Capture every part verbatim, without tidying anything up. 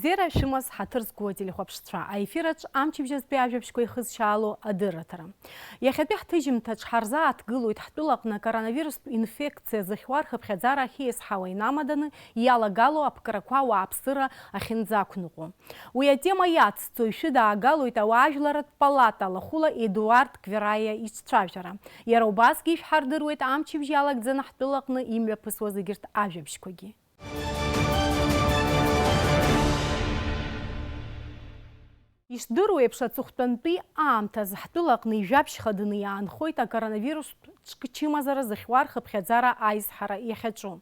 Бзиара шәымаз, ҳаҭыр зқәу ателехәаԥшцәа, аефир аҿы амчыбжьазтәи ажәабжьқәа ихызшьаало адырраҭара. Иахьатәи ҳҭыжьымҭаҿ ҳарзааҭгылоит ҳтәылаҟны акоронавирустә инфекциа зыхьуа рхыԥхьаӡара ахьиазҳауа инамаданы иалагало аԥкрақәа ауааԥсыра ахьынӡақәныҟәо. Уи атема иацҵо ишәыдаагалоит ауаажәларратә палата алахәыла Едуард Квираиа ицәажәара. Иара убасгьы ишәҳардыруеит амчыбжь иалагӡаны ҳтәылаҟны имҩаԥысуаз егьырҭ ажәабжьқәагьы. Ишдыру еиԥш, аҵыхәтәантәи аамҭазы ҳтәылаҟны ижәабжь хаданы иаанхоит акоронавирустә ҿк-чымазара зыхьуа рхыԥхьаӡара аизҳара иахьаҿу.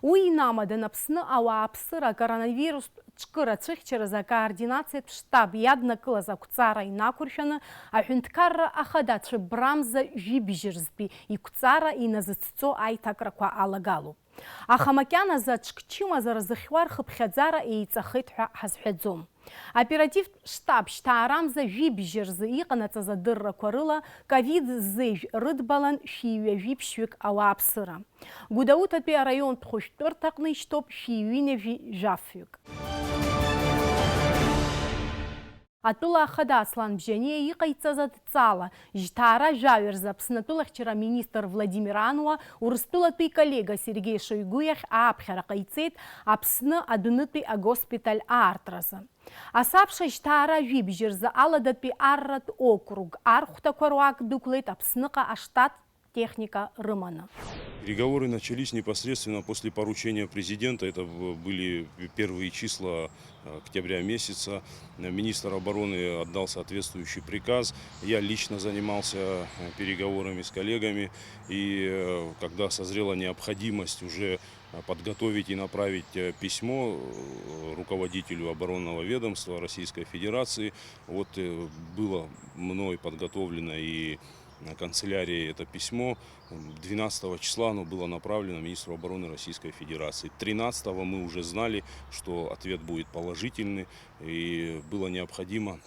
Уи инамадан Аԥсны ауааԥсыра акоронавирустә ҿкы рацәыхьчаразы акоординациатә штаб иаднакылаз ақәҵара инақәыршәаны, аҳәынҭқарра ахада цәыббрамза жәибжь рзтәи иқәҵара иназыцҵо аиҭакрақәа алагалоуп. Аха макьаназы аҿк-чымазара зыхьуа рхыԥхьаӡара еиҵахеит ҳәа ҳазҳәаӡом. Оперативтә штаб жьҭаарамза жәибжь рзы иҟанаҵаз адыррақәа рыла, ковид зежә рыдбалан шәи ҩажәи ԥшьҩык ауааԥсыра. Гәдоуҭатәи араионтә хәышәтәырҭаҟны ишьҭоуп шәи ҩынҩажәи жәафҩык. Атәыла ахада Аслан Бжьаниа иҟаиҵаз адҵала, жьҭаара жәаҩа рзы Аԥсны атәылахьчара аминистр Владимир Ануа Урыстәылатәи иколлега Сергеи Шойгу иахь ааԥхьара ҟаиҵеит Аԥсны адәнытәи агоспиталь аартразы. Асабша жьҭаара жәибжь рзы Аладатәи арратә округ архәҭақәа руак дықәлеит Аԥсныҟа аштат техника рыманы. Переговоры начались непосредственно после поручения президента. Это в-, были первые числа, э, октября месяца. Э, министр обороны отдал соответствующий приказ. Я лично занимался, э, переговорами с коллегами. И, э, когда созрела необходимость уже, э, подготовить и направить, э, письмо, э, руководителю оборонного ведомства Российской Федерации, вот, э, было мной подготовлено и, э, канцелярией это письмо. Двенадцатого числа оно было направлено министру обороны Российской Федерации. Тринадцатого мы уже знали, что ответ будет положительный, и было необходимо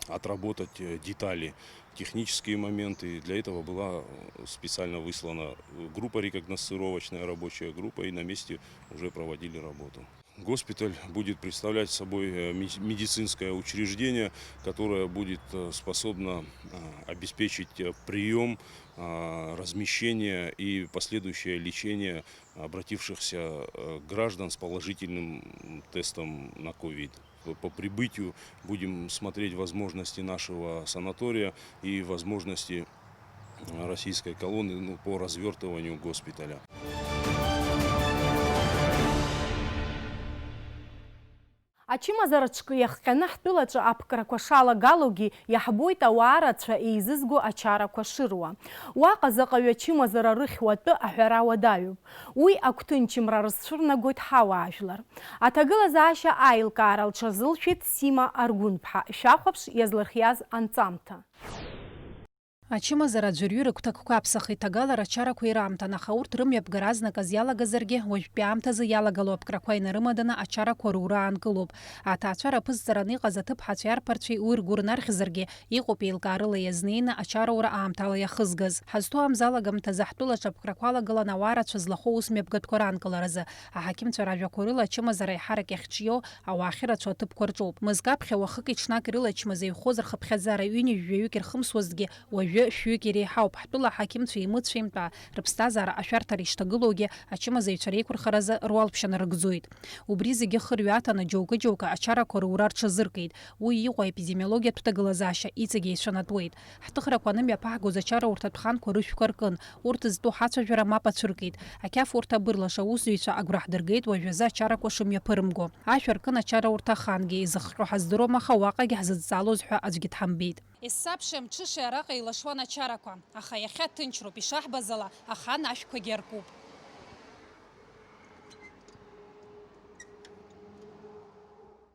отработать, э, детали, технические моменты. Для этого была, э, специально выслана, э, группа, рекогносцировочная рабочая группа, и на месте уже проводили работу. Госпиталь будет представлять собой, э, ми-, медицинское учреждение, которое будет, э, способно, э, обеспечить, э, приём, э, размещение и последующее лечение обратившихся, э, граждан с положительным, м, тестом на ковид. По, по прибытию будем смотреть возможности нашего санатория и возможности, э, российской колонны, ну, по развёртыванию госпиталя. Ачымазара ҿкы иахҟьаны ҳтәылаҿы аԥкрақәа шалагалогьы иаҳбоит ауаа рацәа еизызго ачарақәа шыруа. Уаҟа заҟаҩы ачымазара рыхьуа атәы аҳәара уадаҩуп. Уи агәҭынчымра рызцәырнагоит ҳауаажәлар. Аҭагылазаашьа аилкаара лҽазылшәеит Сима Аргәынԥҳа, шәахәаԥш иазлырхиаз анҵамҭа. Ачымазара аӡәырҩы рыгәҭакқәа аԥсахит, ҭагалара ачарақәа ираамҭан, аха урҭ рымҩаԥгара азныказ иалагазаргьы, уажәтәи аамҭазы иалагало аԥкрақәа инарымаданы ачарақәа рура аанкылоуп. Аҭаацәара аԥызҵараны иҟаз аҭыԥҳацәеи арԥарцәеи уи ргәы рнархьзаргьы, иҟоуп еилкаарыла иазнеины ачароура аамҭала иахызгаз. Ҳазҭоу амза алагамҭазы ҳтәылаҿы аԥкрақәа алагалан ауаа рацәа злахәу ус мҩаԥгатәқәа раанкыларазы. Аҳақьымцәа ражәақәа рыла ачымазара аиҳарак иахьҿиоу ауаа ахьырацәоу аҭыԥқәа рҿоуп. Мызкы аԥхьа уахыки-ҽнаки рыла ачымазаҩ хозар хыԥхьаӡара ҩынҩажәаҩык ирхымсуазҭгьы, уажәы шәҩык иреиҳауп. Ҳтәыла аҳақьымцәа имыцәеимтәаа, рыԥсҭазаара ашәарҭара ишҭагылоугьы ачымазаҩцәа реиқәырхаразы руалԥшьа нарыгӡоит. Убри зегьы хырҩаҭаны, џьоукы-џьоукы ачарақәа рура рҽазыркит. Уи иҟоу аепидемиологиатә ҭагылазаашьа иҵегь еицәанатәуеит. Ҳҭыхрақәа анымҩаԥаҳгоз ачараурҭатә ханқәа рышәқәа ркын. Урҭ зтәу ҳацәажәара мап ацәыркит. Ақьафурҭа абырлаш аусзуҩцәа агәра ҳдыргеит уажәазы ачарақәа шымҩаԥырымго. Ашәа ркын ачараурҭа ахангьы, изыхҟьо ҳаздыруам, аха уаҟагь ҳзыдҵаалоз ҳәа аӡәгьы дҳамбеит. Есабшеи амҽышеи араҟа еилашуан ачарақәа, аха иахьа ҭынчроуп, ишаҳбаз ала, ахан ашәқәагьы аркуп.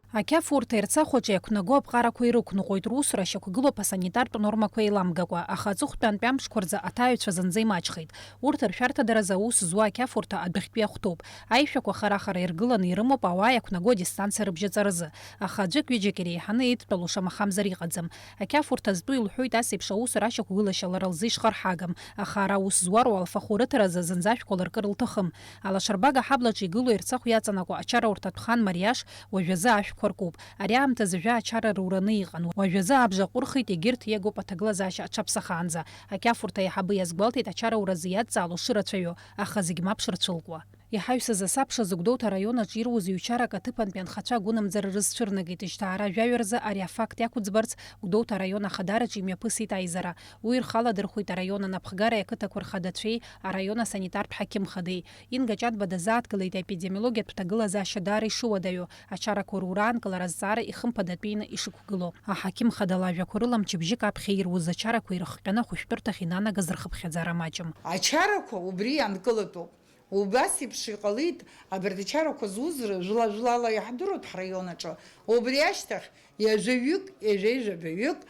Ақьафурҭа ерцахәаҿы иақәнаго аԥҟарақәа ирықәныҟәоит, русура шьақәгылоуп асанитартә нормақәа еиламгакәа, аха аҵыхәтәантәи амшқәа рзы аҭаҩцәа зынӡа имаҷхеит. Урҭ ршәарҭадаразы аус зуа ақьафурҭа адәахьтәи ахәҭоуп. Аишәақәа хара-хара иргыланы ирымоуп ауаа иақәнаго адистанциа рыбжьаҵаразы, аха аӡәык-ҩыџьак иреиҳаны еидтәалоу шамахамзар иҟаӡам. Ақьафурҭа зтәу илҳәоит ас еиԥш аусура ашьақәгылашьа лара лзы ишхарҳагам, аха ара аус зуа руалфахәы рыҭаразы зынӡа ашәқәа лыркыр лҭахым. Алашарбага аҳаблаҿы игылоу ерцахә иаҵанакуа ачараурҭатә хан Мариаш уажәазы ашәқәа Қәа ркуп. Ари аамҭазы жәа ачара рураны иҟан. Уажәазы абжа ҟәырхит, егьырҭ иагоуп аҭагылазаашьа аҽаԥсахаанӡа. Ақьафурҭа аиҳабы иазгәалҭеит ачара уразы иадҵаало шырацәаҩу, аха зегь мап шырцәылкуа. Иҳаҩсыз асабша зы Гәдоуҭа араион аҿы ируз ҩ-чарак аҭыԥантәи анхацәа агәынамӡара рызцәырнагеит. Жьҭаара жәаҩа рзы ари афакт иақәӡбарц, Гәдоуҭа араион ахадараҿы имҩаԥысит аизара. Уи рхаладырхәит араион анапхгареи ақыҭақәа рхадацәеи, араион асанитартә ҳақьымхадеи. Инга Ҷанба дазааҭгылеит аепидемиологиатә ҭагылазаашьа даара ишыуадаҩу, ачарақәа рураанкылара азҵаара ихымԥадатәины ишықәгылоу. Аҳақьым хада лажәақәа рыла мчыбжьык аԥхьа ируз ачарақәа ирыхҟьаны ахәышәтәырҭахь инанагаз рхыԥхьаӡара маҷым. Ачарақәа убри иаанкылатәуп. Убас еиԥш иҟалеит абарҭ ачарақәа зуз ры-, жәла-жәлала иаҳдыруеит ҳраион аҿы. Убри ашьҭахь ҩажәаҩык, ҩажәеи жәабаҩык,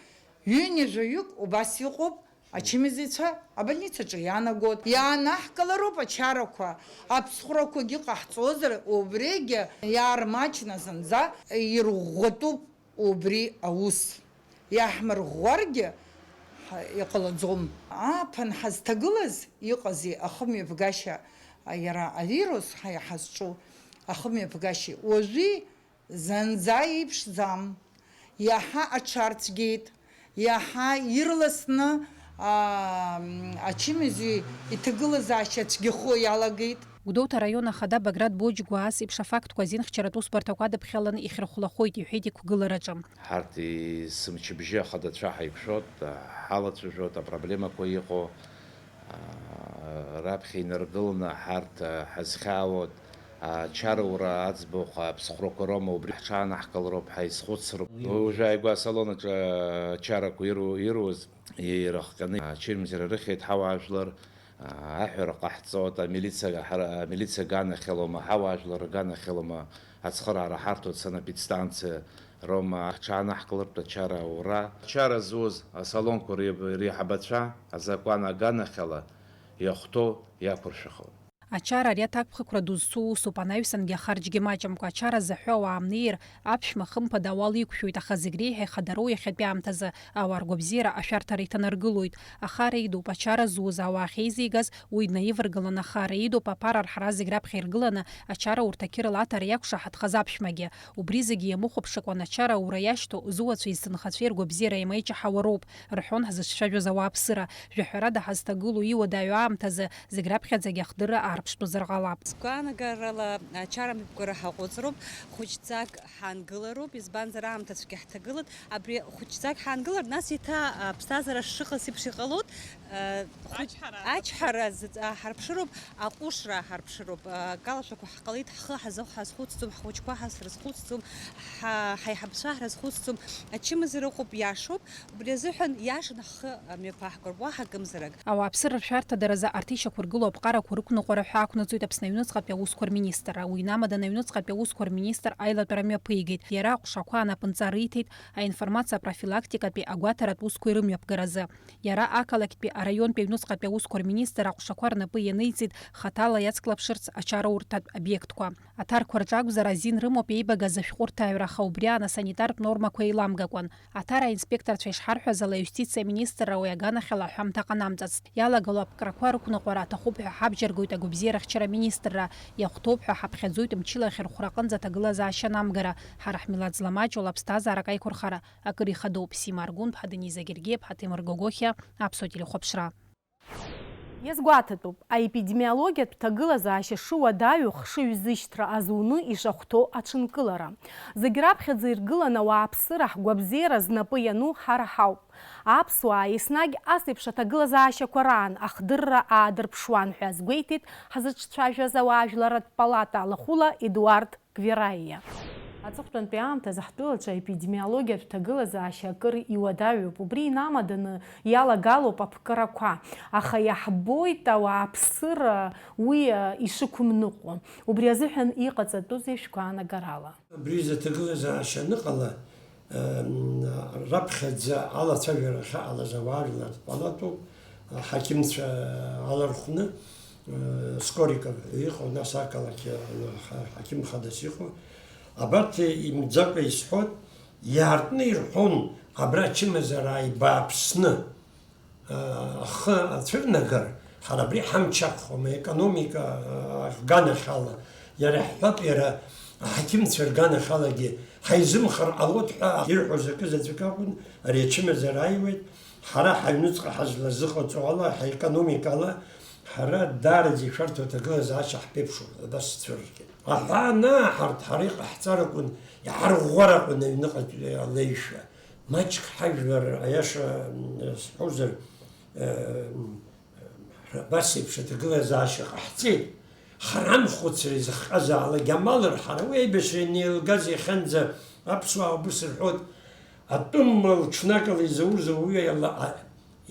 ҩынҩажәаҩык убас иҟоуп. Ачымазаҩцәа абольницаҿы иаанагоит. Иаанаҳкылароуп ачарақәа, аԥсхәрақәагьы ҟаҳҵозар, убригьы иаармаҷны зынӡа ирӷәӷәатәуп убри аус. Иаҳмырӷәӷәаргьы ҳа-, иҟалаӡом. Ааԥын ҳазҭагылаз иҟази ахымҩаԥгашьа, а, иара авирус ҳа-, иҳазҿу ахымҩаԥгашьеи уажәи зынӡа еиԥшӡам. Иаҳа аҽарцәгьеит, иаҳа ирласны, аа, ачымазаҩ иҭагылазаашьа цәгьахо иалагеит. Гәдоуҭа араион ахада Баграт Боџьгәа ас еиԥш афактқәа азинхьчаратә усбарҭақәа адыԥхьаланы ихьырхәлахоит, иҳәеит иқәгылараҿы. Ҳарҭ есымчыбжьы ахадацәа ҳаиқәшәоит, ҳалацәажәоит апроблемақәа иҟоу, аа, раԥхьа инаргыланы ҳарҭ, аа, ҳазхьаауеит. Ачароура аӡбахә аԥсхәрақәа роума, убри ҳҽаанаҳкылароуп, ҳаизхәыцроуп. Уажәы ааигәа асалон аҿы ачарақәа иру-, ируз еирыхҟьаны ачымазара рыхьеит ҳауаажәлар, аа, аҳәара ҟаҳҵоит, амилициа ҳара-, амилициа аганахьалоума, ҳауаажәлар рганахьалоума, ацхыраара ҳарҭоит, санэпидстанциа роума, ҳҽаанаҳкылартә ачара аура. Ачара зуз асалонқәа ри-, реиҳабацәа азакәан аганахьала иахәҭоу иақәыршәахоит. Ачара ари аҭакԥхықәра ду зцу усуп, анаҩсангьы ахарџьгьы маҷымкәа. Ачара заҳәо ауаа амнеир аԥшәма хымԥада ауал иқәшәоит, аха зегь реиҳа ихадароу иахьатәи аамҭазы ауаа ргәабзиара ашәарҭара иҭанаргылоит. Ахара идуп, ачара зуз ауаа ахьеизигаз уи днаиваргылан ахара идуп, аԥара арҳара зегь раԥхьа иргыланы ачара урҭ ақьырала аҭара иақәшаҳаҭхаз аԥшәмагьы. Убри зегьы иамыхәаԥшыкәан ачара аура иашьҭоу, зуацәеи зҭынхацәеи ргәабзиара еимеиҷаҳауа роуп, рҳәон ҳзыцәшәажәоз ауааԥсыра. Жәаҳәарада ҳазҭагылоу иуадаҩу аамҭазы зегь раԥхьаӡагьы ахдырра аарԥштәызар ҟалап. Сгәаанагарала, ачара мҩаԥгара ҳаҟәыҵроуп, хәыҷӡак ҳаангылароуп, избанзар аамҭа цәгьа ҳҭагылан, абри хәыҷӡак ҳаангылар, нас еиҭа аԥсҭазаара шыҟаз еиԥш иҟалоит. Хәыҷ-, ачҳара. Ачҳара зыҵ-, ааҳарԥшыроуп, аҟәышра ааҳарԥшыроуп, акалашәақәа ҳҟалеит, ҳхы ҳазы-, ҳазхәыцӡом, ҳхәыҷқәа ҳазрызхәыцӡом, ҳа-, ҳаиҳабацәа ҳрызхәыцӡом, ачымазара ыҟоуп, иашоуп, убри азыҳәан иашаны ҳхы мҩаԥаҳгоуп, уаҳа акымзарак. Ауааԥсыра ршәарҭадаразы арҭ ишьақәыргылоу аԥҟарақәа рықәныҟәара ҳәа ақәнаҵоит Аԥсны аҩныҵҟатәи аусқәа рминистрра. Уи инамаданы аҩныҵҟатәи аусқәа рминистр аилатәара мҩаԥигеит. Иара аҟәшақәа анапынҵа риҭеит аинформациа-профилактикатәи агәаҭаратә усқәеи рымҩаԥгаразы. Иара ақалақьтәи араионтәи аҩныҵҟатәи аусқәа рминистр аҟәшақәа рнапы ианиҵеит хаҭала иацклаԥшырц ачараурҭатә обиектқәа. Аҭарқәа рҿы акәзар азин рымоуп еибагаз ашәҟәырҭааҩра, аха убри аан асанитартә нормақәа еиламгакәан. Аҭара аинспекторцәа ишҳарҳәаз ала, аиустициа аминистрра уи аганахьала аҳәамҭа ҟанамҵацт. Иалагало аԥҟарақәа рықәныҟәара аҭахуп ҳәа ҳабжьаргоит агәабзиарахьчара аминистрра, иахәҭоуп ҳәа ҳаԥхьаӡоит мчыла ахьырхәра аҟынӡа аҭагылазаашьа анамгара, ҳара ҳмилаҭ зламаҷу лаԥсҭазаарак аиқәырхара акыр ихадоуп. Сима Аргәынԥҳа, Даниза Гергиаԥҳа, Ҭемыр Гогохиа, Аԥсуа телехәаԥшра. Иазгәаҭатәуп, аепидемиологиатә ҭагылазаашьа шыуадаҩу хшыҩзышьҭра азуны ишахәҭоу аҽынкылара. Зегь раԥхьаӡа иргыланы ауааԥсыра ҳгәабзиара знапы иану ҳара ҳауп. Аԥсуаа еснагь ас еиԥш аҭагылазаашьақәа раан ахдырра аадырԥшуан ҳәа азгәеиҭеит ҳзыҿцәажәаз ауаажәларратә палата алахәыла Едуард Гвираиа. Аҵыхәтәантәи аамҭазы ҳтәылаҿы аепидемиологиатә ҭагылазаашьа акыр иуадаҩуп. Убри инамаданы иалагалоуп аԥҟарақәа, аха иаҳбоит ауааԥсыра уи, а, ишықәымныҟәо. Убри азыҳәан иҟаҵатәузеи шәгәаанагарала? Абри изы аҭагылазаашьа аныҟала, м, раԥхьаӡа алацәажәара ахьаҟалаз ауаажәлар палатоуп, аҳақьымцәа алархәны, Скориков иҟоу, нас ақалақь аҳақьым хадас иҟоу, абарҭ имӡакәа исҳәоит, иаартны ирҳәон абра ачымазара ааибааԥсны, ахы ацәырнагар, ҳара абри ҳамч ақәхом, аекономика аганахьала, иара иаҳҳәап, иара Аҳақьымцәа рганахьалагьы ҳаизымхар ҟалоит ҳәа ирҳәоз акы заҵәык акәын, ари ачымазара ааиуеит. Ҳара ҳаҩныҵҟа ҳазлазыҟаҵо ала, ҳаекономикала, ҳара даараӡа ишәарҭоу аҭагылазаашьа ҳԥеиԥшуп, абас сцәырыргеит. Аҳәаа анааҳарҭ, ҳара иҟаҳҵар акәын, иҳарӷәӷәар акәын аҩныҟатәи алеишәа. Маҷк ҳажәлар, аиаша, м, сҳәозар, э, м, Абас еиԥш аҭагылазаашьа ҟаҳҵеит, ҳарамхәыцра изыхҟьазаалак амал рҳара, уи аибашьра инеилгаз иахьанӡа аԥсуаа убыс рҳәоит, атәым мал ҽнакала изауз ауаҩы ала, а,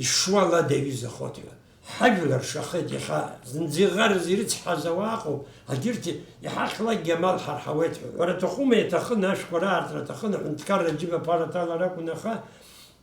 ишшуа ала даҩызахоит ҳәа. Ҳажәлар шахеит иахьа, зынӡа иӷарыз ирыцҳаз ауаа ыҟоуп, агьырҭ иҳахьлакгьы амал ҳарҳауеит ҳәа. Ҳәара аҭахума, иаҭахын, ашәқәа раартра аҭахын, аҳәынҭқарра аџьыба аԥара аҭалар акәын, аха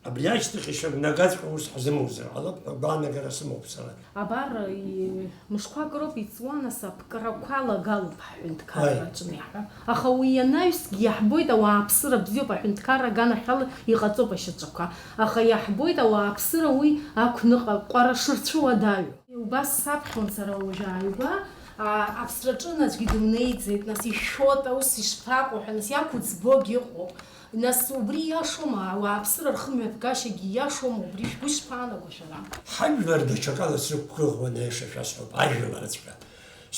Абри ашьҭахь ишагәнагаҵәҟьоу ус ҳзымоузар ҟалап ҳәа гәаанагара сымоуп сара. Абар, и-, мышқәак роуп иҵуа, нас аԥкрақәа лагалоуп ҳҳәынҭқарра Аи. аҿы иаҳҳәо. Аха уи ианаҩсгьы иаҳбоит, ауааԥсыра бзиоуп, аҳәынҭқарра аганахьала иҟаҵоуп ашьаҿақәа. Аха иаҳбоит, ауааԥсыра уи ақәныҟәара шырцәуадаҩу. Убас саԥхьон сара уажәааигәа, а, аԥсраҿы аӡәгьы дымнеиӡеит, нас ишәоит, аус ишԥаҟоу ҳәа, нас иақәыӡбогь ыҟоуп. Нас убри иашоума, ауааԥсыра рхымҩаԥгашьагьы иашоума, убри шәгәы ишԥаанаго шәара? Ҳажәлар даҽакала срықәгәыӷуан, аиаша шәасҳәап, ажәларҵәҟьа.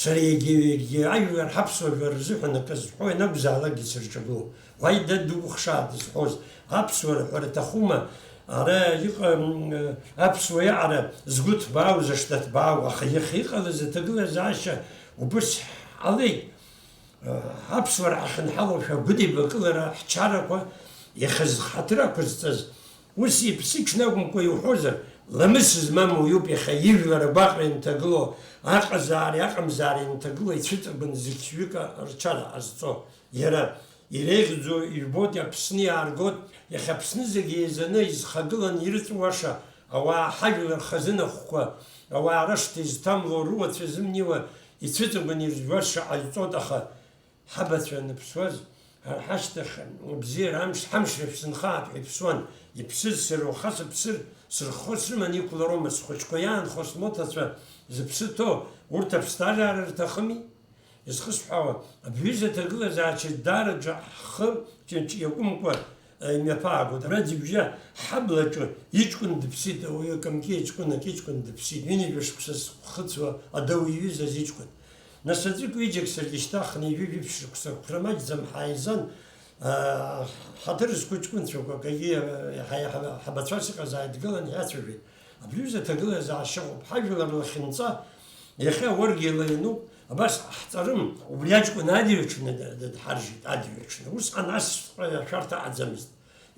Сара егьи-егьи ажәлар, ҳаԥсуа жәлар рзыҳәан акы зҳәо ианакәзаалакгьы сырҿагылоуп. Уаҩ дадукәыхшааит дызҳәоз, аԥсуара ҳәара аҭахума, ара иҟам, аԥсуа иаҟара згәы ҭбаау, зышҭа ҭбаау, аха иахьа иҟалаз аҭагылазаашьа убыс ҳҟалеит. Аԥсуара ҳахьынҳалоушәа агәыдеибакылара ҳчарақәа иахьазы ҳаҭыр ақәызҵаз, ус иԥсы ҽнакәымкәа иуҳәозар, ламыс змам уаҩуп иахьа ижәлар агәаҟра инҭагылоу, аҟазаареи аҟамзаареи инҭагылоу ицәыҵабын зықьҩык рчара ҟазҵо. Иара иреиӷьӡоу ижәбоит, Аԥсны иааргоит, иахьа Аԥсны зегьы еизаны изхагылан ирҵәуаша ауаа, ҳажәлар хазына хәқәа, ауаа рашҭа изҭамло, руацәа зымнеиуа ицәыҵабын иржәуаша ҟаиҵоит, аха Ҳабацәа аныԥсуаз, ҳара ҳашьҭахь, бзиара амш, ҳамшра шәзынхааит ҳәа иԥсуан. Иԥсыз сара уаха сыԥсыр, сырххо срыманы иқәлароума, схәыҷқәа иаанхо смоҭацәа зыԥсы ҭоу, урҭ аԥсҭазаара рҭахыми? Изхысҳәаауа, абри аҩыза аҭагылазаашьа даараӡа ҳхы ҷыҷ иакәымкәа, Имҩаԥаагоит, ара џьыбжьа ҳаблаҿы иҷкәын дыԥсит, ауаҩы акамкьы иҷкәын, акы иҷкәын дыԥсит, ҩынҩажәа шықәса зхыҵуа адау иҩызаз иҷкәын. Нас аӡәык ҩыџьак саргьы шьҭахны ҩажәи жәиԥшь шықәса, қәра маҷӡам ҳааизан, аа, ҳаҭыр зқәу ҷкәынцәақәак, акгьы, ҳа-, ҳа-, ҳабацәас иҟазааит, дгылан иацәажәеит. Абри аҩыза аҭагылазаашьа ыҟоуп, ҳажәлар лахьынҵа иахьа ауаргьала иануп, абас ҟаҳҵарым, убри аҷкәын адырҩаҽны д-, д-, дҳаржьит, адырҩаҽны. Усҟан асҵәҟьа ашәарҭа аӡамызт.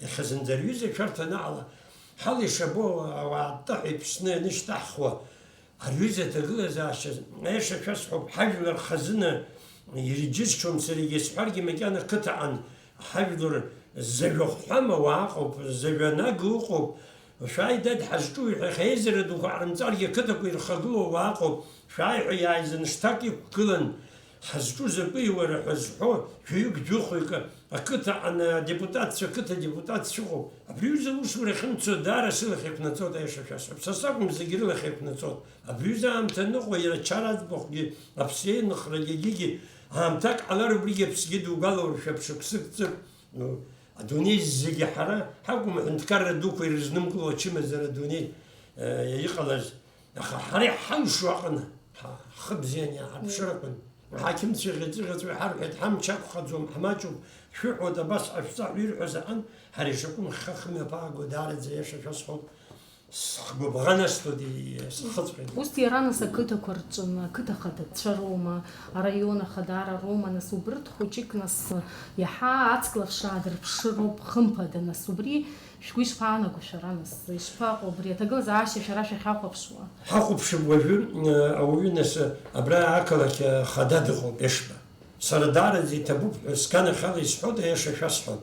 Иахьа зынӡа рҩыза ашәарҭа анаҟала, ҳала ишабо ауаа аттаҳәа иԥсны ианышьҭаҳхуа, арҩыза аҭагылазаашьа, аиаша шәасҳәап, ҳажәлар хазына ирџьысшьом, саргьы исҳәаргьы макьана қыҭаҟан, Ҳажәлар зажәа хәҳәам ауаа ыҟоуп, зажәа нага ыҟоуп. Шәааи, дад, ҳазҿу, иҳәа, аизара дуқәа ҟарымҵаргьы ақыҭақәа ирхагылоу ауаа ыҟоуп. Шәааи ҳәа иааизаны шҭак иқәгылан, ҳазҿу закәи уара ҳәа зҳәо, жәаҩык, жәохәҩык ақыҭа ан-, адепутатцәа, ақыҭа адепутатцәа ыҟоуп. Абри аҩыза аусура ахьымцо даара сылахь еиқәнаҵоит, аиаша шәасҳәап. Са сакәым, зегьы рылахь еиқәнаҵоит. Абри аҩыза аамҭа аныҟоу, иара ачара аӡбахәгьы, аԥсеиныхрагьы, егьигьы, Аамҭак ҟалар убригьы аԥсгьы дугәалауршәап, шықәсык ҵык. Ну, адунеи зегьы ҳара ҳакәым, аҳәынҭқарра дуқәа ирызнымкыло ачымазара адунеи, э, иҟалаз. Аха ҳара иҳалшо аҟны, ҳа-, ҳхы бзианы иааҳарԥшыр акәын. Аҳақьымцәа ӷьаҵәы-ӷьаҵәуа иҳарҳәеит, ҳамч ақәхаӡом, ҳмаҷуп, шәыҳәоит, абас ҟашәҵа ҳәа ирҳәоз аҟын, ҳара ишакәым ҳхы ахымҩаԥааго даараӡа аиаша шәасҳәап. Сгәыбӷан асҭоит, схыҵәҟьеит. Ус иара нас ақыҭақәа рҿы, ақыҭа ахадацәа роума, араион ахадара роума, нас убырҭ хәыҷык нас иаҳа аҵклаԥш аадырԥшыроуп, хымԥада, нас убри шәгәы ишԥаанаго шәара, нас ишԥаҟоу абри аҭагылазаашьа шәара шәахьахәаԥшуа? Ҳахәаԥшып уажәы, э, ауаҩы нас, э, абра ақалақь, э, ахада дыҟоуп, Ешба. Сара даараӡа иҭабуп ҳәа сганахьала исҳәоит, аиаша шәасҳәап.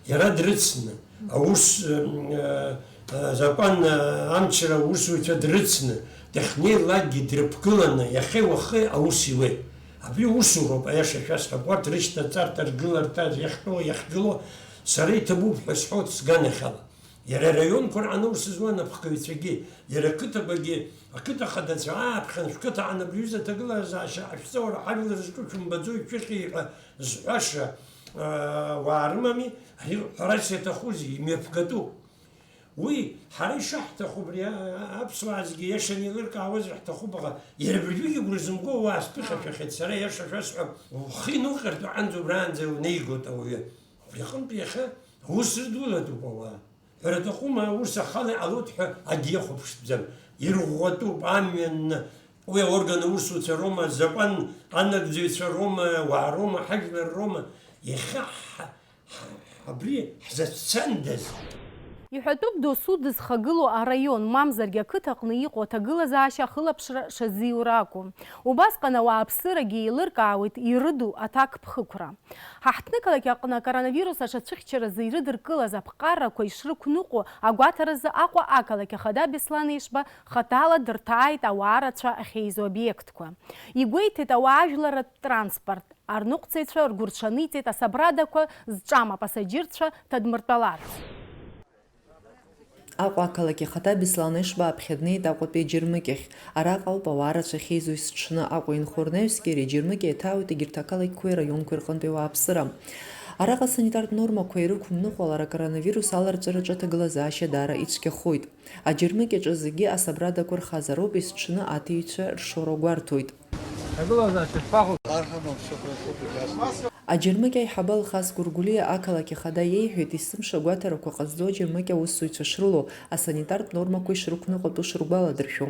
Иара дрыцны, аус, м, э, э, азакәан, э, амчра аусуцәа дрыцны, дахьнеилакгьы дрыԥгыланы, иахьеи уахеи аус иуеит. Абри усуроуп, аиаша шәасҳәап, урҭ рышьҭаҵарҭа, ргыларҭа, иахьтәоу, иахьгылоу, сара иҭабуп ҳәа сҳәоит сганахьала. Иара араионқәа рҟны аус зуан аԥхгаҩцәагьы, иара ақыҭақәагьы, ақыҭа хадацәа ааԥхьан, шәқыҭа аан абри аҩыза аҭагылазаашьа ҟашәҵа, уара ҳажәлар зҿу шәымбаӡои, шәыхьи ҳәа зҳәаша, аа, уаа рымами, ари ҳәарас иаҭахузеи, имҩаԥгатәуп. Уи ҳара ишаҳҭаху, абри а-, а-, аԥсуаа зегьы иашаны еилыркаауазар ҳҭахуп, аха иара абыржәгьы игәра зымго ауаа сԥыхьашәахьеит, сара иаша шәасҳәап, ухы инуҟьартә уаанӡа убраанӡа унеигоит ауаҩы. Убри аҟынтә иахьа аус рыдулатәуп ауаа. Ҳәара аҭахума, ус ахала иҟалоит ҳәа акгьы иахәаԥштәӡам. Ирӷәӷәатәуп, амҩан, уи аорган аусуцәа роума, азакәан анагӡаҩцәа роума, ауаа роума, ҳажәлар роума, иахьа ҳ-, ҳ-, абри ҳзацәцандаз? Иҳәатәуп досу дызхагылоу араион, мамзаргьы ақыҭаҟны иҟоу аҭагылазаашьа ахылаԥшра шазиура акәу. Убасҟан ауааԥсырагьы еилыркаауеит ирыду аҭакԥхықәра. Ҳаҳҭнықалақь аҟны акоронавирус аҽацәыхьчаразы ирыдыркылаз аԥҟарақәа ишрықәныҟәо агәаҭаразы Аҟәа ақалақь ахада Беслан Ешба хаҭала дырҭааит ауаа рацәа ахьеизо обиектқәа. Игәеиҭеит ауаажәларратә транспорт, арныҟәцаҩцәа ргәырҽаниҵеит асабрадақәа зҿам апасаџьырцәа ҭадмыртәаларц. Аҟәа ақалақь ахада Беслан Ешба аԥхьа днеит Аҟәатәи аџьармыкьахь. Араҟа ауп ауаа рацәа ахьеизо есыҽны. Аҟәа инхо рнаҩсгьы ари аџьармыкьа иаҭаауеит егьырҭ ақалақьқәеи араионқәеи рҟынтәи ауааԥсыра. Араҟа асанитартә нормақәа ирықәымныҟәалар, акоронавирус аларҵәараҿы аҭагылазаашьа даара ицәгьахоит. Аџьармыкьаҿы зегьы асабрадақәа рхазароуп, есыҽны аҭиҩцәа ршоура гәарҭоит. Ҳҭагылазаашьа шԥаҟоу? Ар ҳамам, все хорошо, прекрасно. Аџьармыкьа аиҳабы Алхас Гәыргәлиа ақалақь ахада иеиҳәеит, есымша агәаҭарақәа ҟазҵо аџьармыкьа аусзуҩцәа шрылоу, асанитартә нормақәа ишрықәныҟәатәу шыргәаладыршәо.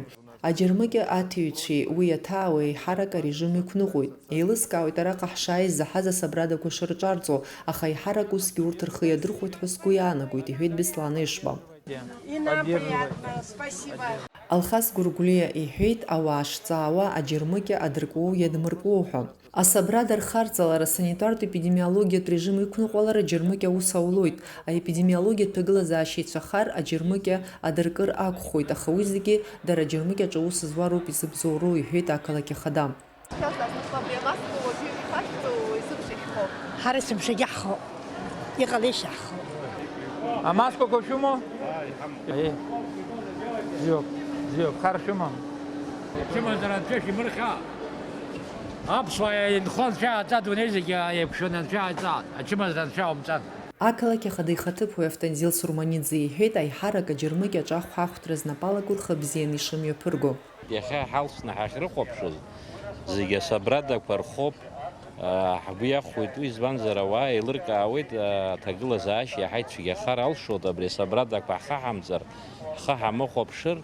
Аџьармыкьа аҭиҩцәеи уи аҭаауеи еиҳарак арежим иқәныҟәоит. Еилыскаауеит араҟа ҳшааиз заҳаз асабрадақәа шырҿарҵо, аха еиҳарак усгьы урҭ рхы иадырхәоит ҳәа сгәы иаанагоит, иҳәеит Беслан Ешба. И нам приятно, спасибо. Алхас Гәыргәлиа иҳәеит, ауаа шҵаауа аџьармыкьа адыркуоу иадмыркуоу ҳәа. Асабрада рхарҵалара санитартә-епидемиологиатә режим иқәныҟәалара аџьармыкьа аус аулоит. Аепидемиологиатә ҭагылазаашьа ицәахар аџьармыкьа адыркыр акәхоит, аха уи зегьы дара аџьармыкьаҿы аус зуа роуп изыбзоуроу, иҳәеит ақалақь ахада. Сейчас нас проблема с молодью не кажется, ой, сумасшедший. Ҳара сымшагьы ҳхоуп. Иҟалеишь ҳхоуп. Амаскақәа шәымоу? Аиеи. Бзиоуп, бзиоуп, хар шәымам. Чымазара анцәа шәимырхьаа. Аԥсуаа инхо анцәа иааӡа, адунеи зегьы еиқәшәаны анцәа иааӡа, ачымазара анцәа аумҵан. Ақалақь ахада ихаҭыԥуаҩ Автандил Сурманиӡе иҳәеит, аиҳарак аџьармыкьаҿ ахәаахәҭра знапалаго рхы бзианы ишымҩаԥырго. Иахьа ҳалсны ҳахьрыхәаԥшыз, зегьы асабрадақәа рхоуп, аа, ҳгәы иахәоит уи, избанзар, ауаа еилыркаауеит, аа, аҭагылазаашьа иаҳа ицәгьахар алшоит, абри асабрадақәа ҳхаҳамҵар, ҳхы ҳамыхәаԥшыр,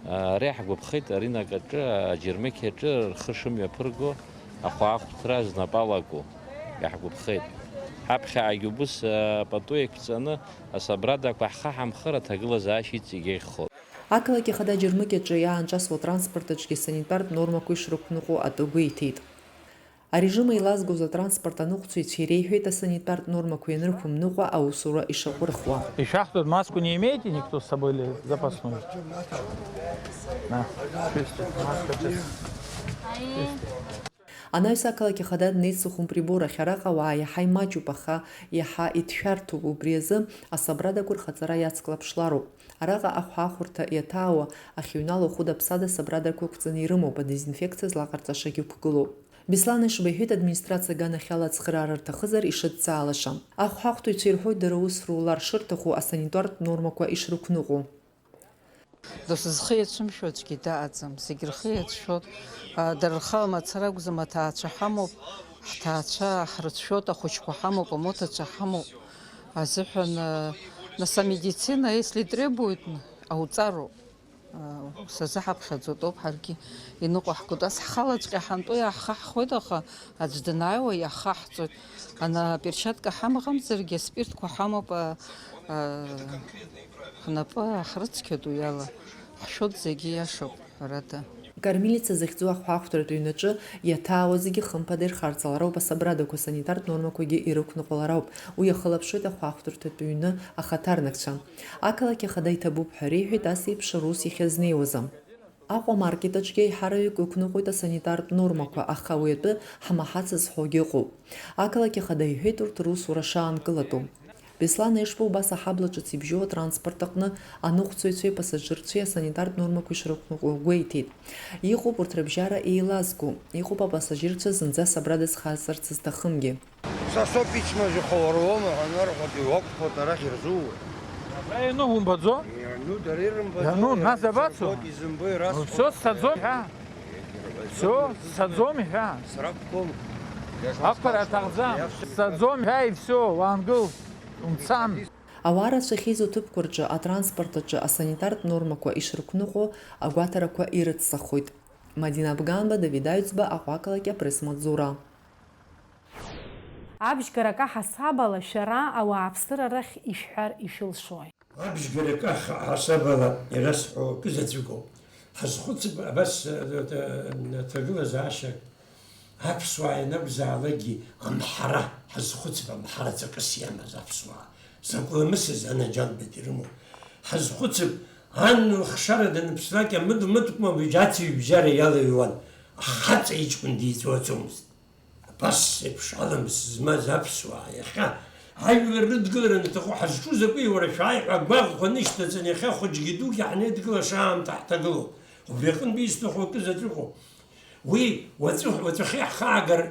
аа, ари ҳгәаԥхеит, аринак аҿы, аџьармыкьа аҿы рхы шымҩаԥырго, ахәаахәҭра знапалаго иаҳгәаԥхеит. Ҳаԥхьаагьы убыс, аа, пату еиқәҵаны, асабрадақәа ҳхаҳамхыр, аҭагылазаашьа иҵегь еиӷьхоит. Ақалақь ахада аџьармыкьаҿы иаанҿасуа атранспорт аҿгьы санитартә нормақәа ишрықәныҟәо атәы гәеиҭеит. Арежим еилазгоз атранспорт аныҟәцаҩцәа иреиҳәеит асанитартә нормақәа ианрықәымныҟәа аусура ишаҟәырхуа. Ишәаҳҳәоз, маску не имеете никто с собой или запасную? На, чисто, маска чисто. Анаҩс ақалақь ахада днеит Сухум Прибор ахь, араҟа ауаа иаҳа имаҷуп, аха иаҳа иҭшәарҭоуп, убри азы асабрадақәа рхаҵара иацклаԥшлароуп. Араҟа ахәаахәырҭа иаҭаауа, ахьыҩнало хәыда-ԥсада асабрадақәа ықәҵаны ирымоуп, адезинфекциа злаҟарҵашагьы ықәгылоуп. Беслан Ешба иҳәеит, администрациа аганахьала ацхыраара рҭахызар ишыдҵаалаша. Ахәаахәҭыҩцәа ирҳәоит дара аус рулар шырҭаху асанитартә нормақәа ишрықәныҟәо. Досу зхы иацәымшәо аӡәгьы дааӡам, зегь рхы иацәшәоит. Дара рхала мацара акәӡам, аҭаацәа ҳамоуп, ҳҭаацәа ҳрыцәшәоит, ахәыҷқәа ҳамоуп, амоҭацәа ҳамоуп азыҳәан, нас амедицина, если требует, ауҵароуп. Сазыҳаԥхьаӡоит ауп ҳаргьы иныҟәаҳгоит. Ас ҳхалаҵәҟьа ҳантәо иаҳхаҳхуеит, аха аӡә данааиуа иаҳхаҳҵоит. Ана аперчатка ҳамаҟамзаргьы аспиртқәа ҳамоуп, а, а, ҳнапы ҳрыцқьоит уи ала. Ҳшәоит зегьы, иашоуп, ҳәарада. Кармелица захьӡу ахәаахәҭратә ҩнаҿы иаҭаауа зегьы хымԥада ирхарҵалароуп асабрадақәа санитартә нормақәагьы ирықәныҟәалароуп. Уи иахылаԥшуеит ахәаахәҭратә ҩны ахаҭарнакцәа. Ақалақь ахада иҭабуп ҳәа реиҳәеит ас еиԥш рус иахьазнеиуазы. Аҟәа маркет аҿгьы аиҳараҩык ықәныҟәоит асанитартә нормақәа, аха уи атәы ҳмаҳац зҳәогьы ыҟоуп. Ақалақь ахада иҳәеит урҭ русура шаанкылатәу. Беслан Ешба убас аҳабла ҿыц ибжьоу атранспорт аҟны аныҟәцаҩцәеи апассажьырцәеи асанитартә нормақәа ишрықәныҟәо гәеиҭеит. Иҟоуп урҭ рыбжьара еилазго, иҟоуп апассажьырцәа зынӡа асабра дазхасҵарц зҭахымгьы. Са соуп ичмазаҩхо, уара уоума ҳәа нарҳәоит, иуакәхоит арахь ирзууеи? Иану умбаӡо? Иану дара ирымбаӡо. Иану, нас иара абацо? Изымбо, изымбо ирасҳәоит. Всё, сцаӡом ҳәа. Всё, сцаӡом ҳәа. Сракәӡом. Ақәԥара аҭахӡам. Сцаӡом ҳәа, и всё, уаангыл, умцан. Ауаа рацәа ахьизо аҭыԥқәа рҿы атранспорт аҿы асанитартә нормақәа ишрықәныҟәо агәаҭарақәа ирыцҵахоит. Мадина Абганба, Давид Аҩӡба, Аҟәа ақалақь, апресс-маҵзура. Абжьгарак аҳасабала шәара ауааԥсыра рахь ишәҳәар ишәылшои? Абжьгарак аха-, ҳасабала ирасҳәо акы заҵәыкоуп. Ҳазхәыцып абас, э, э, э, ҭагылазаашьак, аԥсуаа ианакәзаалакгьы амҳара, ҳазхәыцып амҳара ҵакыс иамаз аԥсуаа, закә ламысыз анаџьалбеит ирымоу. Ҳазхәыцып, ан лыхшара даныԥслак, амыд-мыдкәма быжь ацыҩбжьара иалыҩуан, ахаҵа иҷкәын диҵуаӡомызт. Абас еиԥш аламыс змаз аԥсуаа иахьа ажәлар рыдгылара анаҭаху ҳазҿу закәи, уара, шәааи ҳәа агәаӷқәа нышьҭаҵаны, иахьа хәыҷгьы дугьы ҳнеидгылаша аамҭа ҳҭагылоуп. Убри аҟынтәи исҭаху акы заҵәык ыҟоуп. Уи уаҵәы, уаҵәахьы иаҳхаагар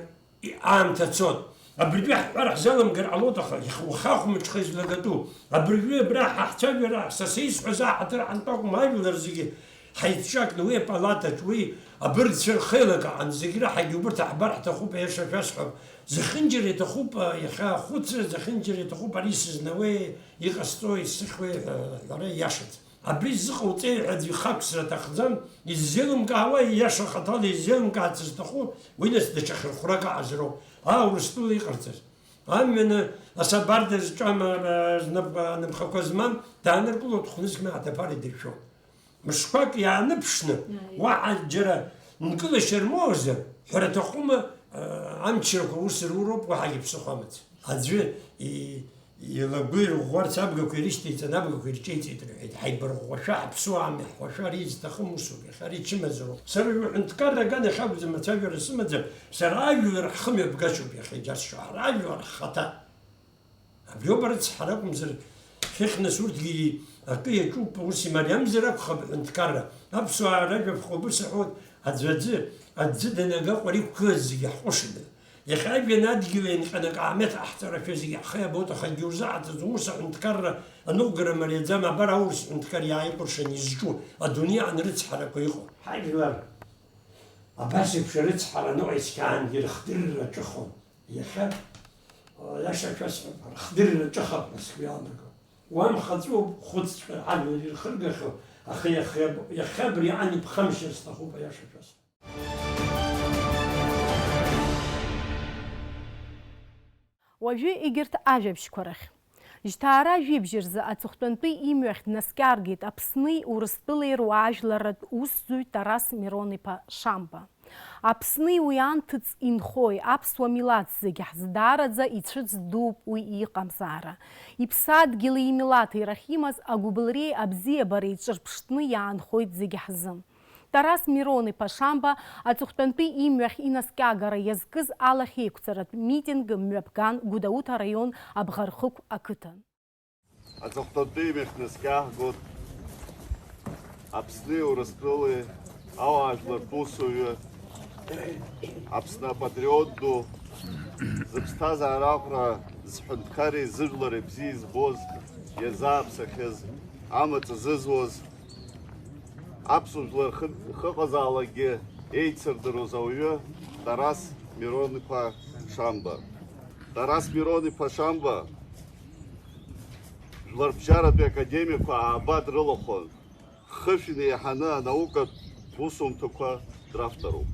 аамҭа цот. Абыржәы ҳҳәар ҳзаламгар ҟалоит, аха иах-, уаха ахәмаҽха излагатәу. Абыржәы абра ҳа ҳцәажәара, са сеисҳәаз аҳаҭыр ҳантәакәым, ажәлар зегьы ҳаицҿакны уи апалатаҿ, уи абыргцәа рхеилак аҟан зегь раҳагьы убырҭ аҳбар ҳҭахуп, аиаша шәасҳәап. Зехьынџьара иҭахуп, а, иахьа ахәыцра, зехьынџьара иҭахуп ари сызнауеи, иҟасҵои, исыхьуеи ҳәа аҳәара иашаӡам. Абри ззыҟауҵеи ҳәа аӡәы ихақәсыр аҭахӡам, иззеилымкаауа, ииаша хаҭала иззеилымкаарц зҭаху, уи нас даҽа хьырхәрак аҟазароуп, аа, Урыстәыла иҟарҵаз. Амҩаны асабарда зҿам, а, знап-, а, напхақәа змам, дааныркылоит, хәнызқьны аҭаԥара идыршәоит. Мышқәак иааныԥшны, Аи. Уаҳа џьара нкылашьа рмоуазар, ҳәара аҭахума, а, амчрақәа ус руроуп, уаҳагьы ԥсыхәа амаӡам. Аӡәы и-, илагәа ирӷәӷәарц абгақәа ирышьҭеиҵан, абгақәа ирҿеиҵеит рҳәеит. Ҳаибарӷәӷәашәа, ҳаԥсуа ами, ҳхәашәа, ари изҭахым усуп, иахьа ари чымазароуп. Сара уажәы ҳәынҭқарра аган иахьакәӡам ацәажәара сымаӡам, сара ажәлар ҳхымҩаԥгашьоуп иахьа иџьасшьо, ҳара ажәлар ҳхаҭа. Абриоуп арыцҳара акәымзар, хыхь нас урҭгьы акы иаҿуп, ус имариамзар акәхап аҳәынҭқарра. Аԥсуаа ражәа ԥхоуп, ус аҳәоит, аӡә аӡы, аӡы данага ҟәара иқәгылаз зегьы ҳҟәышын. Иахьа ажәҩан адгьыл еинҟьаны акаамеҭ ҟаҳҵарашәа зегьы ҳхы иабоит, аҳгьы узаҳаҭаӡом, ус аҳәынҭқарра аныҟәгара мариаӡам, абар аурыс ҳәынҭқар иааикәыршан изҿу адунеи аҟны рыцҳарақәа иҟоуп. Ҳажәлар абас еиԥш арыцҳара аныҟаиҵхьаангьы рыхдырра ҿыхон. Иахьа, иаша шәасҳәап, рыхдырра ҿыхап ҳәа сгәы иаанагом. Уа мхаҵәоуп, хәыцҵәҟьа ажәлар ирхыргахьоу, аха иахьа, иахьа абри ан иԥхамшьар сҭахуп, аиаша шәасҳәап. Уажәы егьырҭ ажәабжьқәа рахь. Жьҭаара жәибжь рзы аҵыхәтәантәи имҩахь днаскьаргеит Аԥсни Урыстәылеи руаажәларратә усзуҩ Тарас Мирон-иԥа Шамба. Аԥсни уи анҭыҵ инхои, аԥсуа милаҭ зегьы ҳзы даараӡа ицәыӡ дууп уи иҟамзаара. Иԥсадгьыли имилаҭи рахь имаз агәыбылреи абзиабареи ҿырԥштәны иаанхоит зегьы ҳзы. Тарас Мирон-иԥа Шамба аҵыхәтәантәи имҩахь инаскьагара иазкыз алахьеиқәҵаратә митинг мҩаԥган Гәдоуҭа араион Абӷархықә ақыҭан. Аҵыхәтәантәи имҩахь днаскьаҳгоит Аԥсни Урыстәылеи ауаажәлартә усуҩы, Аԥсны апатриот ду, зыԥсҭазаара аӷәра зҳәынҭқари зыжәлари бзиа избоз, иазааԥсахьаз, амаҵ зызуаз, аԥсуа жәлар хы-, хыҟазаалакгьы еицырдыруаз ауаҩы Тарас Мирон-иԥа Шамба. Тарас Мирон-иԥа Шамба Жәларбжьаратәи академиақәа ааба дрылахәын, хышә инеиҳаны анаукатә усумҭақәа дравторуп.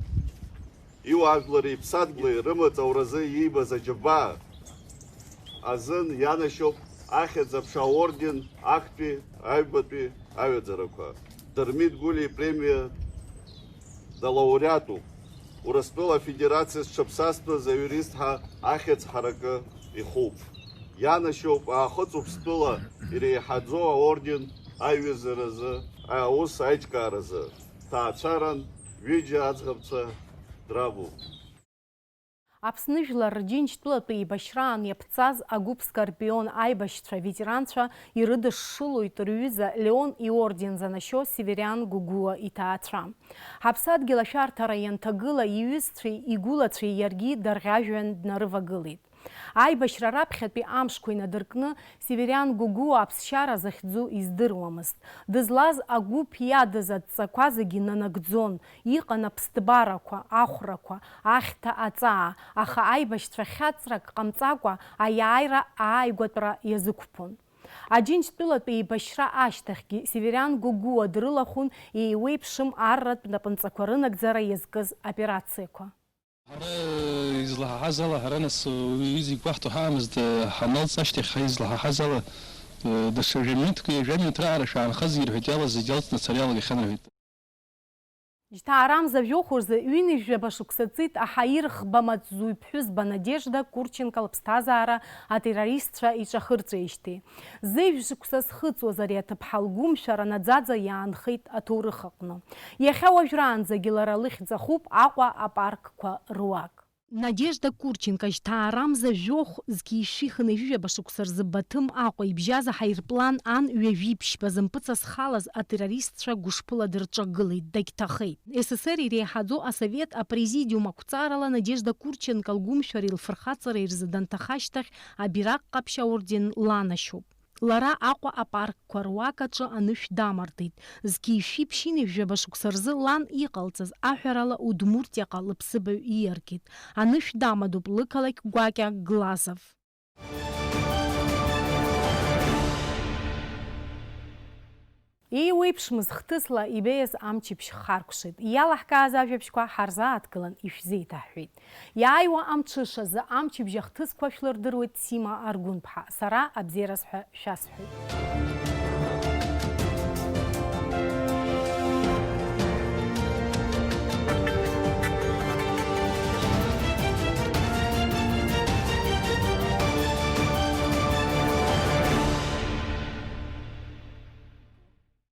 Иуаажәлари иԥсадгьыли рымаҵ ауразы иибаз аџьабаа азын ианашьоуп Ахьӡ-аԥша аорден актәи, аҩбатәи аҩаӡарақәа. Дырмит Гәлиа ипремиа далауреатуп. Урыстәыла Афедерациа зҽаԥсазтәыз аиуристҳәа ахьӡ ҳаракы ихуп. Ианашьоуп Аахыҵ Уԥстәыла иреиҳаӡоу аорден аиҩызаразы аус аиҿкааразы. Ҭаацәаран ҩыџьа аӡӷабцәа дравоуп. Аԥсны жәлар рџьынџьтәылатә еибашьраан иаԥҵаз агәыԥ Скорпион аибашьцәа ветеранцәа ирыдышшылоит рҩыза Леон иорден занашьо Севериан Гогуа иҭаацәа. Ҳаԥсадгьыл ашәарҭара ианҭагыла, иҩызцәеи игәылацәеи иаргьы дарӷьажәҩан днарывагылеит. Аибашьра раԥхьатәи амшқәа инадыркны, Севериан Гогуа аԥсшьара захьӡу издыруамызт. Дызлаз агәыԥ иадыз адҵақәа зегьы нанагӡон, иҟан аԥсҭбарақәа, ахәрақәа, ахьҭа аҵаа, аха аибашьцәа хьаҵрак ҟамҵакәа аиааира ааигәатәра иазықәԥон. Аџьынџьтәылатә еибашьра ашьҭахьгьы Севериан Гогуа дрылахәын еиуеиԥшым арратә напынҵақәа рынагӡара иазкыз операциақәа. Ҳара излаҳаҳаз ала, ҳара нас уи зегь гәаҳҭо ҳаамызт, ҳаналҵ ашьҭахь ҳа излаҳаҳаз ала, даҽа жәа-минуҭк, жәа-минуҭ раара шәаанхаз ирҳәеит, иалаз зегь алҵны ацара иалагахьан рҳәеит. Жьҭаарамза жәохә рзы ҩынҩажәаба шықәса ҵит аҳаирхба маҵзуҩ ԥҳәызба Надежда Курченко лыԥсҭазаара атеррористцәа иҿахырҵәеижьҭеи. Зежә шықәса зхыҵуаз ари аҭыԥҳа лгәымшәара наӡаӡа иаанхеит аҭоурых аҟны. Иахьа уажәраанӡагьы лара лыхьӡ ахуп Аҟәа апаркқәа руак. Надежда Курченко жьҭаарамза жәохә зқьи шәи хынҩажәижәаба шықәса рзы Баҭым Аҟәа ибжьаз аҳаирплан ан ҩажәи ԥшьба зымпыҵасхалаз атеррористцәа гәышԥыла дырҿагылеит, дагьҭахеит. С С С Р иреиҳаӡоу асовет апрезидиум ақәҵарала Надежда Курченко лгәымшәареи лфырхаҵареи рзы данҭаха ашьҭахь абираҟ ҟаԥшь аорден ланашьоуп. Лара Аҟәа апаркқәа руак аҿы анышә дамардеит. Зқьи шәи ԥшьынҩажәижәаба шықәса рзы лан иҟалҵаз аҳәарала Удмуртиаҟа лыԥсыбаҩ ииаргеит. Анышә дамадоуп лықалақь гәакьа Глазов. Еиуеиԥшмыз хҭысла ибеиаз амчыбжь харкәшеит. Иалаҳкааз ажәабжьқәа ҳарзааҭгылан ишәзеиҭаҳҳәеит. Иааиуа амҽышазы амчыбжь ахҭысқәа шәлырдыруеит Сима Аргәынԥҳа. Сара абзиараз ҳәа шәасҳәоит.